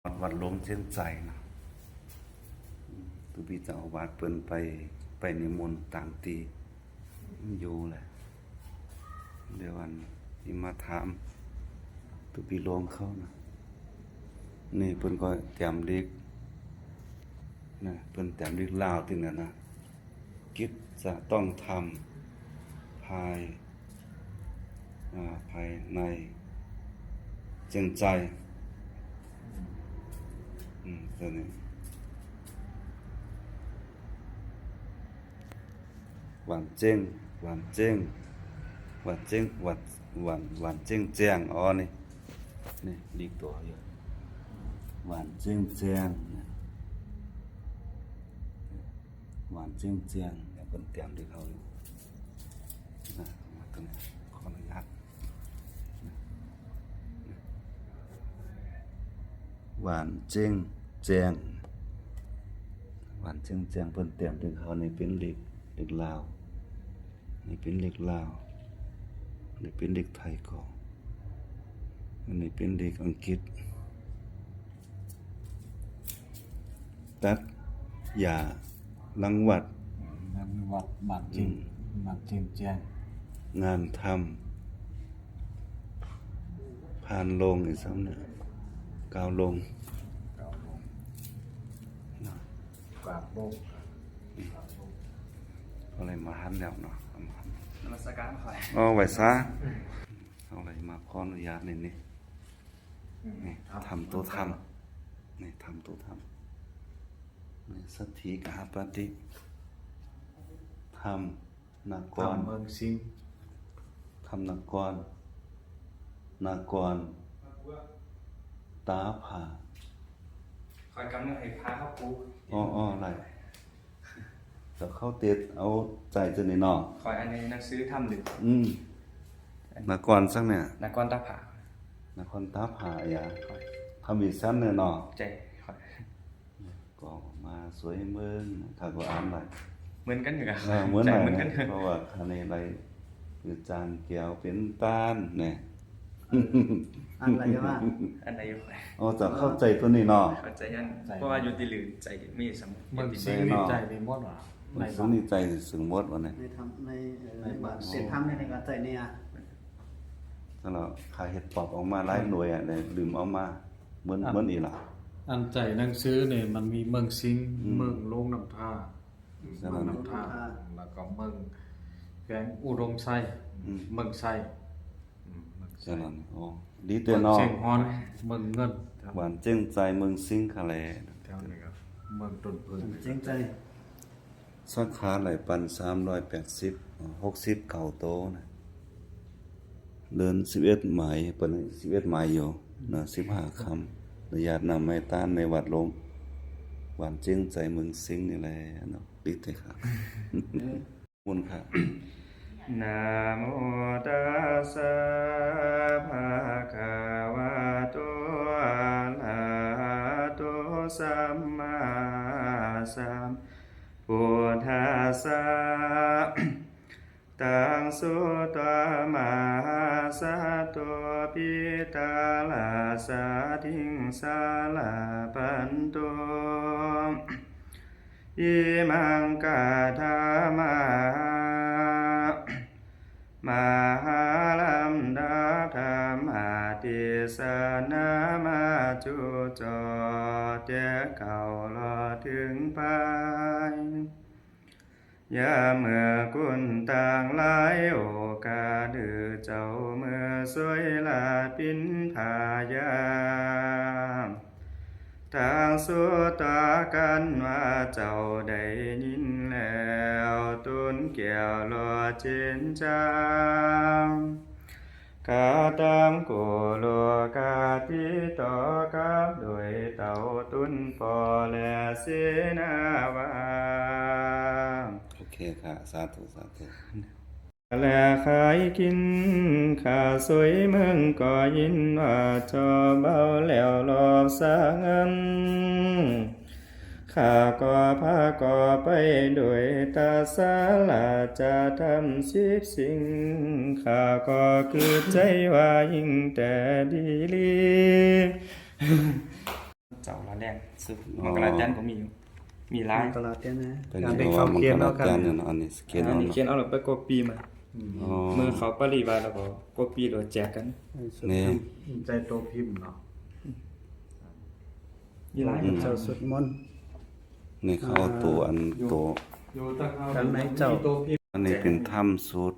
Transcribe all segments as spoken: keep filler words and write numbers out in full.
วัด วัดหลวงเชียงไจ้นะ ตุ๊ปี้เจ้าอาวาสเปิ้นไป ไปนิมนต์ต่างตี้ อยู่แหละ เดี๋ยวอันนี้มาถามตุ๊ปี้หลวงเขานะ นี่เปิ้นก็แต้มเลขนะ เปิ้นแต้มเลขลาวตี้นั่นนะ กิจจะต้องทำภาย อ่า ภายในเชียงไจ้ อืม ตัวนี้ หวานเจ้ง หวานเจ้ง หวานเจ้ง หวาน หวาน หวานเจ้งแจ้ง อ๋อ นี่ นี่ อีกตัวอยู่ หวานเจ้งแจ้ง เนี่ย หวานเจ้งแจ้ง เนี่ย เปิ้นแต้มเลขเขาอยู่นะ มาตัวนี้ ขออนุญาต หวานเจ้งแจ้ง หวานเจ้งแจ้ง เปิ้นแต้มเลขเขา นี่เป๋นเลข เลขลาว นี่เป๋นเลขลาว นี่เป๋นเลขไทยก่อ อันนี้เป๋นเลขอังกฤษ ตัดหญ้าหลังวัด หลังวัด บ้านเชียง อืม บ้านเชียงแจ้ง งานทำ พานโลงอีกซ้ำเนี่ย กาวโลง กาวโลง นะ กราบโลง เอาเลยมาหันแล้วเนาะ เอามาหัน นมัสการครับ อ๋อ ไหว้สา เอาเลยมาขออนุญาตนี่ นี่ นี่ ทำตัวทำ นี่ ทำตัวทำ นี่ สัตถีกหปฏิ ทำนคร ทำเมืองสิงห์ ทำนคร นคร ตาผา คอยกำเนิดให้พระครับครู อ๋อ อ๋อ อะไร เจ้าเข้าเต็ดเอาใจ๋เจ้านี่เนาะ คอยอันนี้หนังสือทำหรือ อืม นครสักเนี่ย นครตาผา นครตาผาอย่า คอย ทำอีกชั้นเนี่ยเนาะ ใช่ คอย ก็มาสวยเมือง ข้าก็อ่านได้ เหมือนกันอยู่ครับ เออ เหมือน ใช่ กัน เหมือนกัน เพราะว่าข้าในไรคือจานแก้วเป็นต้านเนี่ย อันไหนวะ อันไหนอยู่ อ๋อ เจ้าเข้าใจ๋ตัวนี้เนาะ เข้าใจ๋อัน ใจ๋ เพราะว่าอยู่ตี้อื่นใจ๋มีสมุด เมืองสิงห์นี่ใจ๋ไปหมดหวา เมืองสิงห์นี่ใจ๋ซึ่งหมดวะเนี่ย ในธรรม ใน เอ่อ ในบาท เป๋นธรรมใน ในการใจ๋เนี่ย สำหรับข้าเฮ็ดปอบออกมาหลายหน่วยอ่ะ เนี่ย ลืมเอามา เหมือน อ่ะ เหมือนอีหล่า อันใจ๋หนังสือเนี่ยมันมีเมืองสิงห์ อืม เมืองหลวงน้ำท่า ใช่ เมืองน้ำท่า แล้วก็เมืองแขวงอุดมไซ อืม เมืองไซ อืม เมืองไซ ใช่แล้ว อ๋อ ดีเตอร์เนาะ เมืองเชียงฮอน เมืองเงินครับ หวานเจ้งไจ้ เมืองสิงห์ขะแล แถวนี้ครับ เมืองต้นเพิ่น เมืองเจ้งไจ้ สาขาไหลปันสามร้อยแปดสิบ หกสิบเก้าโตนะ เดือนสิบเอ็ดหมาย เปิ้นสิบเอ็ดหมายอยู่นะ สิบห้าค่ำ ระยะนำไม้ต้านในวัดหลวง หวานเจ้งไจ้ เมืองสิงห์นี่แหละเนาะ ปิดเลยครับ มุนครับ นะโมตัสสะ ภะคะวะโต อะระหะโต สัมมาสัมพุทธัสสะ ตัง สุตวา มหาสัตโต ปิตาลาสาติง สาลาปันโต อิมัง กะถา มหา มหาลัมดับ ธรรมาเตสนามา จุจอด แต่เก้าลอดเถิงปาย ยามเมื่อคนตังหลาย โอกาสเด้อเจ้า เมื่อสวยลาปิณฑายา ตัง สุตวา กันว่าเจ้าได้ยินแล้ว ตนแก้วลอดเจ้นจาง กะตัง โกโลกาติโต กับด้วยเต้าตนป้อและเสนาว่า โอเคครับ สาธุ สาธุ และขายกิน ข้าสวยเมืองก็ยินว่าจอบเบาแล้วรอบสังอัน ข้าก็พาก็ไปโดยตาสาราจะทำสิบสิ่ง ข้าก็คือใจว่ายิ่งแต่ดีลี เจ้าละแรงสุด อ๋อ มังกราแตนก็มีอยู่ มีหลาย มังกราแตนนะ เป็น การ ไง เป็น ว่า คำ มัง เขียน กรา เอา แตน กัน เนี่ยนะ อันนี้เขียนเอา อันนี้ เนาะ เขียนเอาแล้วไปก๊อปปี้มา อืม อ๋อ เมื่อเขาปริวารแล้วก็ก๊อปปี้แล้วแจกกัน นี่ ใส่ตัวพิมพ์เนาะ มีหลาย อืม เจ้าสวดมนต์ นี่เขาเอาตัวอัน อ่า ตัว อยู่ตะเขา ทางไหนเจ้า มีตัวพิมพ์ อันนี้เป็นถ้ำสวด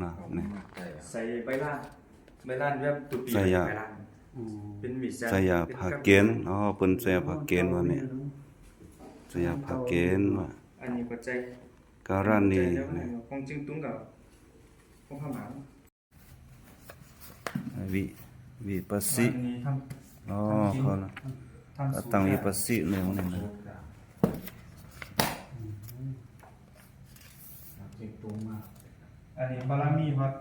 นะ นี่ ใส่ใบลาน ใบลานแบบตุปี ใส่ยา ใบลาน อืม เป็นมีดแซม ใส่ยา เป็น ผ้าเกณฑ์ อ๋อ เปิ้นใส่ยาผ้าเกณฑ์ว่าเนี่ย ใส่ยาผ้าเกณฑ์ว่า อันนี้ปัจจัย กรณี ปัจจัยเดียวกัน นี่ ของเชียงตุงกับของพม่า วิ วิปัสสิ อันนี้ทำ อ๋อ ทำกิน เขาละ ทำสูตร เขาตั้งวิปัสสิในวันนี้นะ อืม เก่งตรงมาก อันนี้บารมีฮอด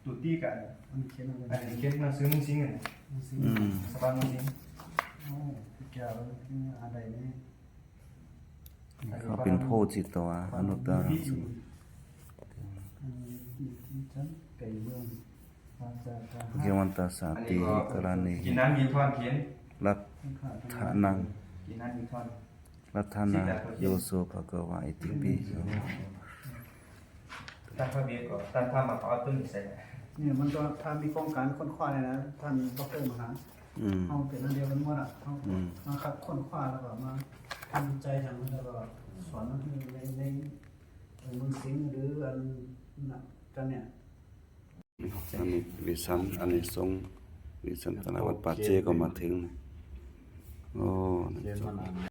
ตุติกัน อันนี้เขียนอะไร อันนี้เขียนหนังสือเมืองสิงห์อะ เมืองสิงห์ อืม สะพานเมืองสิงห์ โอ้ พี่แก้วแล้วนี่อะไรนี่ เขาเป็นผู้จิตตวา อนุตตรัง อืม อืม อืม อืม อืม ภะคะวันตัสสะ อันนี้ก็ ติ กรณี กินน้ำมีท่อนเขียน รัตถะนัง กินน้ำมีท่อน รัตถะนา โยโส ภะคะวา อิติปิโส ท่านพระเบียร์ก็ ท่านพระมาขอเอาต้นนี้ใส่ เนี่ย มันก็ ถ้ามีโครงการค้นคว้าเนี่ยนะ ท่านดอกเตอร์มหา อืม เอาเป็นอันเดียวกันหมดอะ เอา อืม มาคัดค้นคว้าแล้วก็มาทำวิจัยทำแล้วก็สอนให้ใน ใน ในเมืองสิงห์หรืออันน่ะ กันเนี่ย อันนี้วิสัน อันนี้ทรงวิสันตนวัตรป่าเจก็มาถึงนะ โอ้ เขียนมานานแล้